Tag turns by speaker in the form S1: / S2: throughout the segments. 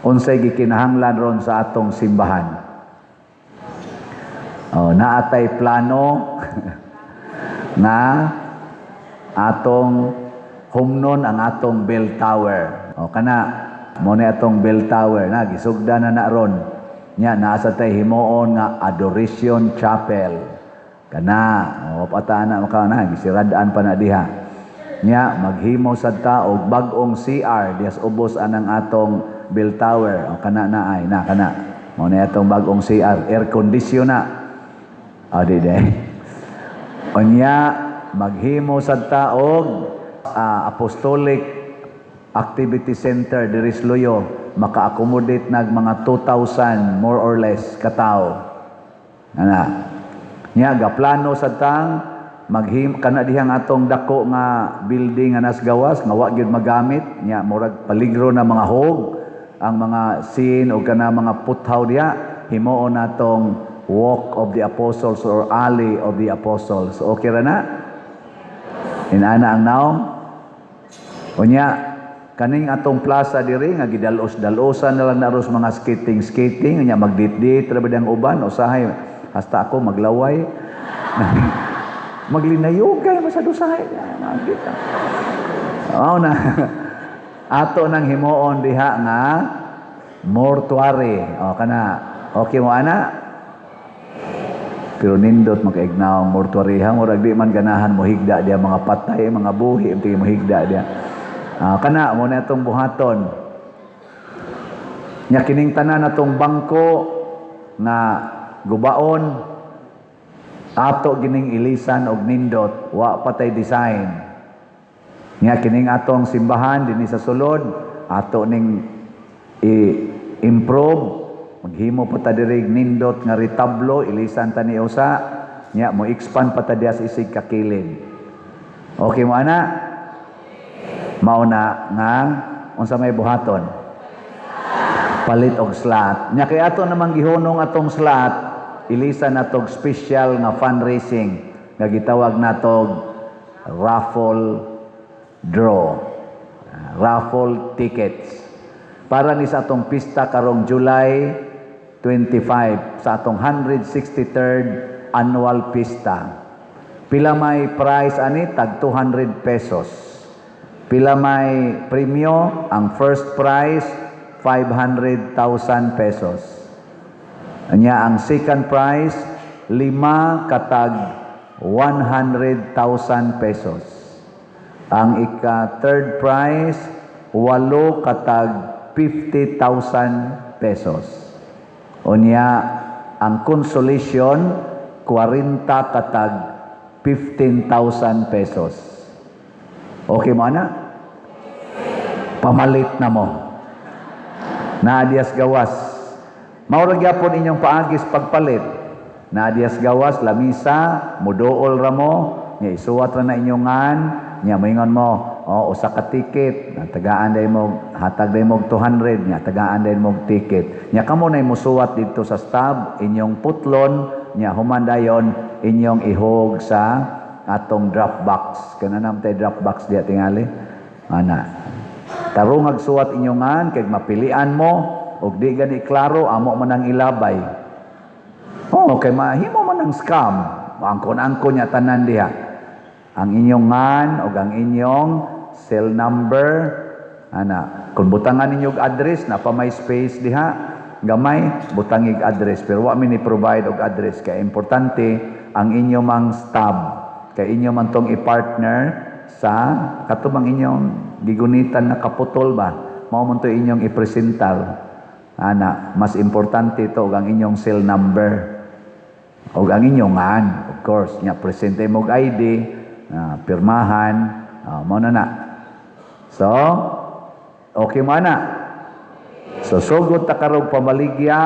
S1: Unsay gikinahanglan ron sa atong simbahan? Oh, naatay plano nga atong humnon ang atong bell tower. O kana mo ni atong bell tower na gisugda na na ron. Nya naa sa tay himuon nga Adoration Chapel. Kana o pata na maka na gisiradaan pa na diha. Nya maghimo sad ta og bag-ong CR diha sa ubos anang atong bell tower. O kana na ay na kana. Mo ni atong bag-ong CR, air condition na. O di di. Unya maghimo sad ta og Apostolic Activity Center diri sa Luyo, maka-accommodate nag mga 2,000 more or less katawo. Ana. Nya gaplano sad tang maghim kana dihang atong dako nga building nga nas gawas nga wa gyud magamit, nya murag paligro na mga hog ang mga scene o kana mga puthaw diha, himuon natong Walk of the Apostles or Alley of the Apostles. Okay ra na? Inana ang naong. Unya, kaning atong plaza diri nga gidalos-dalosan na lang naros mga skating-skating, unya magdit-dit ra ba ang uban, usahay hasta ako maglaway. Maglinayugay masad usahay. Magkita. Oo na. Ato nang himuon diha nga mortuary. O kana. Okay mo ana? Pero nindot makaignaw ang mortuary ha, murag di man ganahan mo higda diha mga patay, mga buhi, unti mo higda diha. Ah, kana mo na itong buhaton. Nya kining tanan natong bangko nga gubaon, ato gining ilisan og nindot, wa pa tay design. Nya kining atong simbahan dinhi sa sulod, ato ning i-improve, maghimo pa ta diri nindot nga retablo, ilisan ta ni usa, nya mo expand pa ta diha sa isig kakilid. Okay mo ana? Mao na nga unsa may buhaton? Palit og slot. Nya kay ato namang gihunong atong slot, ilisan natog special nga fundraising nga gitawag natog raffle draw. Raffle tickets. Para ni sa atong pista karong July 25 sa atong 163rd annual pista. Pila may prize ani? Tag 200 pesos. Pila may premyo? Ang first prize, 500,000 pesos. Anya ang second prize, lima katag 100,000 pesos. Ang ika third prize, walo katag 50,000 pesos. Unya ang consolation, 40 katag 15,000 pesos. Okay mo ana? Pamalit na mo. Naa diyas gawas. Mao ra gyapon inyong paagis pagpalit. Naa diyas gawas, lamisa, muduol ra mo, nya isuwat ra na inyong ngan, nya moingon mo, "Oh, usa ka ticket," na tagaan day mo, hatag day mo 200, nya tagaan day mo ticket. Nya kamo nay musuwat dito sa stub, inyong putlon, nya human dayon inyong ihog sa atong drop box. Kana nam tay drop box diya tingali. Ana. Tarungag suwat inyong ngan kay mapilian mo og di gani klaro, amo man ang ilabay. Oh, kay mahimo man ang scam. Angkon-angkon niya tanan diha. Ang inyong ngan og ang inyong cell number, ana. Kung butangan ninyo og address, na pa may space diha, gamay, butangig address. Pero wa mi ni provide og address kay importante ang inyo mang stub. Kay inyo man tong i-partner sa katubang inyong gigunitan na kaputol ba, mao man to inyong ipresentar ana. Mas importante to og ang inyong cell number og ang inyong ngan, of course. Nya presente mo og ID, pirmahan, mao na na. So okay mo ana? So sugod ta karong pamaligya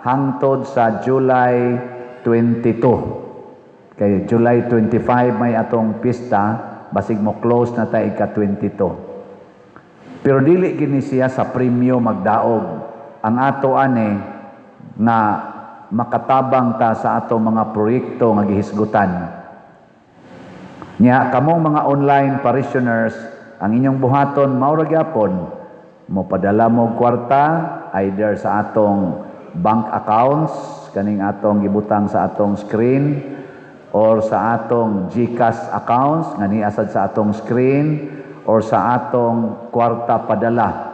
S1: hangtod sa July 22, kay July 25 may atong pista, basig mo close na ta ika 22. Pero dili gini siya sa premyo magdaog. Ang ato ani nga makatabang ta sa ato mga proyekto nga gihisgutan. Nya kamong mga online parishioners, ang inyong buhaton mao ra gyapon mo padala mo kwarta. either sa atong bank accounts kaning atong gibutang sa atong screen or sa atong GCash accounts nga niya sad sa atong screen or sa atong Kwarta Padala.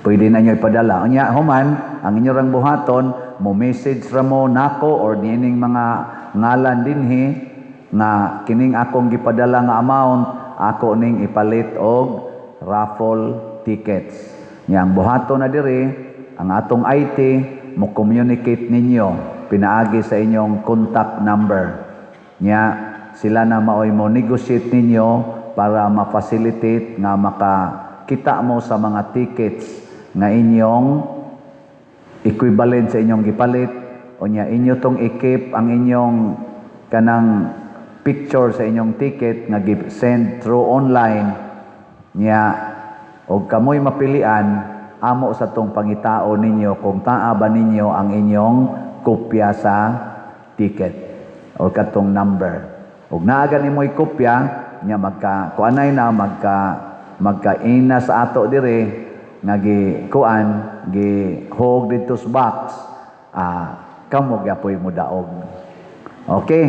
S1: Pwede na nyo ipadala. Unya, human, ang inyo rang buhaton, mo message ra mo nako or niining mga ngalan dinhi nga kining akong gipadala nga amount, ako ning ipalit og raffle tickets. Nya ang buhaton na diri, ang atong IT mo communicate ninyo pinaagi sa inyong contact number. Nya sila na maoy mo negotiate ninyo para ma-facilitate nga makakita mo sa mga tickets nga inyong equivalent sa inyong gipalit. Unya inyo tong i-keep ang inyong kanang picture sa inyong ticket nga gi-send through online. Nya og kamoy mapilian, amo sa tong pangitao ninyo kung taa ba ninyo ang inyong kopya sa ticket or katong number. Ug naa gani mo'y kopya nya, magka kuanay na, magka ina sa ato dire nga gi kuan, gi hog didto sa box, kamo gyapoy mo daog. Okay.